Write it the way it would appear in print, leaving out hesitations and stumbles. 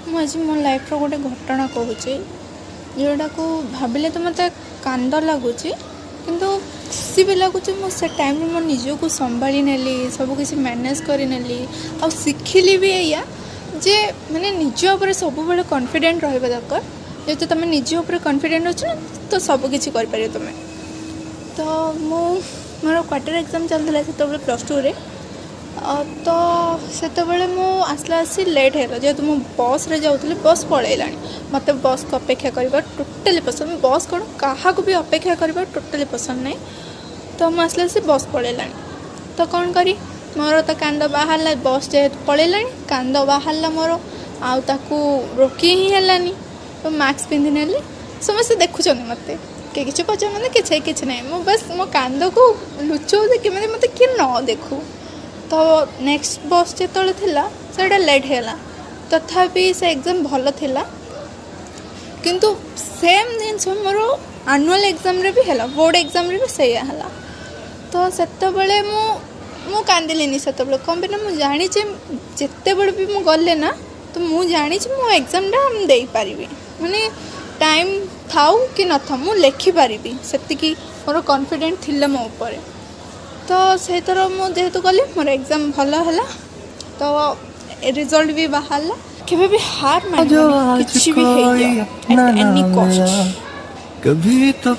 ମୁଁ ଆଜି ମୋ ଲାଇଫ୍ର ଗୋଟେ ଘଟଣା କହୁଛି, ଯେଉଁଟାକୁ ଭାବିଲେ ତ ମୋତେ କାନ୍ଦ ଲାଗୁଛି, କିନ୍ତୁ ଖୁସି ବି ଲାଗୁଛି। ମୁଁ ସେ ଟାଇମ୍ରେ ମୋ ନିଜକୁ ସମ୍ଭାଳି ନେଲି, ସବୁକିଛି ମ୍ୟାନେଜ୍ କରିନେଲି ଆଉ ଶିଖିଲି ବି ଏଇଆ ଯେ ମାନେ ନିଜ ଉପରେ ସବୁବେଳେ କନଫିଡେଣ୍ଟ ରହିବା ଦରକାର। ଯେହେତୁ ତୁମେ ନିଜ ଉପରେ କନଫିଡେଣ୍ଟ ଅଛ ନା, ତ ସବୁକିଛି କରିପାରିବ ତୁମେ। ତ ମୁଁ ମୋର କ୍ୱାର୍ଟର ଏକ୍ଜାମ୍ ଚାଲିଥିଲା ସେତେବେଳେ ପ୍ଲସ୍ ଟୁରେ। ତ ସେତେବେଳେ ମୁଁ ଆସିଲା ଆସି ଲେଟ୍ ହେଇଗଲା। ଯେହେତୁ ମୁଁ ବସ୍ରେ ଯାଉଥିଲି, ବସ୍ ପଳେଇଲାଣି। ମୋତେ ବସ୍କୁ ଅପେକ୍ଷା କରିବା ଟୋଟାଲି ପସନ୍ଦ, ବସ୍ କ'ଣ, କାହାକୁ ବି ଅପେକ୍ଷା କରିବା ଟୋଟାଲି ପସନ୍ଦ ନାହିଁ। ତ ମୁଁ ଆସିଲା ଆସି ବସ୍ ପଳେଇଲାଣି, ତ କ'ଣ କରି ମୋର ତ କାନ୍ଦ ବାହାରିଲା। ବସ୍ ଯେହେତୁ ପଳେଇଲାଣି, କାନ୍ଦ ବାହାରିଲା ମୋର, ଆଉ ତାକୁ ରୋକି ହିଁ ହେଲାନି। ତ ମାସ୍କ ପିନ୍ଧି ନେଲି। ସମସ୍ତେ ଦେଖୁଛନ୍ତି ମୋତେ, କିଏ କିଛି ପଚାରୁନାହାନ୍ତି, କିଛି କିଛି ନାହିଁ। ମୁଁ ବାସ୍ ମୋ କାନ୍ଦକୁ ଲୁଚଉଛି କେମିତି ମୋତେ କିଏ ନ ଦେଖୁ। ତ ନେକ୍ସଟ ବସ୍ ଯେତେବେଳେ ଥିଲା, ସେଇଟା ଲେଟ୍ ହେଇଗଲା। ତଥାପି ସେ ଏକ୍ଜାମ୍ ଭଲ ଥିଲା। କିନ୍ତୁ ସେମ୍ ଜିନିଷ ମୋର ଆନୁଆଲ୍ ଏକ୍ଜାମ୍ରେ ବି ହେଲା, ବୋର୍ଡ଼ ଏକ୍ଜାମ୍ରେ ବି ସେଇଆ ହେଲା। ତ ସେତେବେଳେ ମୁଁ କାନ୍ଦିଲିନି ସେତେବେଳେ। କ'ଣ ପାଇଁ ନା ମୁଁ ଜାଣିଛି, ଯେତେବେଳେ ବି ମୁଁ ଗଲେ ନା, ତ ମୁଁ ଜାଣିଛି ମୁଁ ଏକ୍ଜାମ୍ଟା ଦେଇପାରିବି। ମାନେ ଟାଇମ୍ ଥାଉ କି ନଥାଉ, ମୁଁ ଲେଖିପାରିବି, ସେତିକି ମୋର କନଫିଡେଣ୍ଟ ଥିଲା ମୋ ଉପରେ। ତ ସେଇଥର ମୁଁ ଯେହେତୁ ଗଲି, ମୋର ଏକ୍ଜାମ୍ ଭଲ ହେଲା, ତ ରେଜଲ୍ଟ ବି ବାହାରିଲା। କେବେ ବି ହାର जो ମାନିବନି, आज କିଛି ବି कोई ହେଇଯାଉ, अपना ଆଟ୍ ना ଏନି କଷ୍ଟ। मिला कभी तो।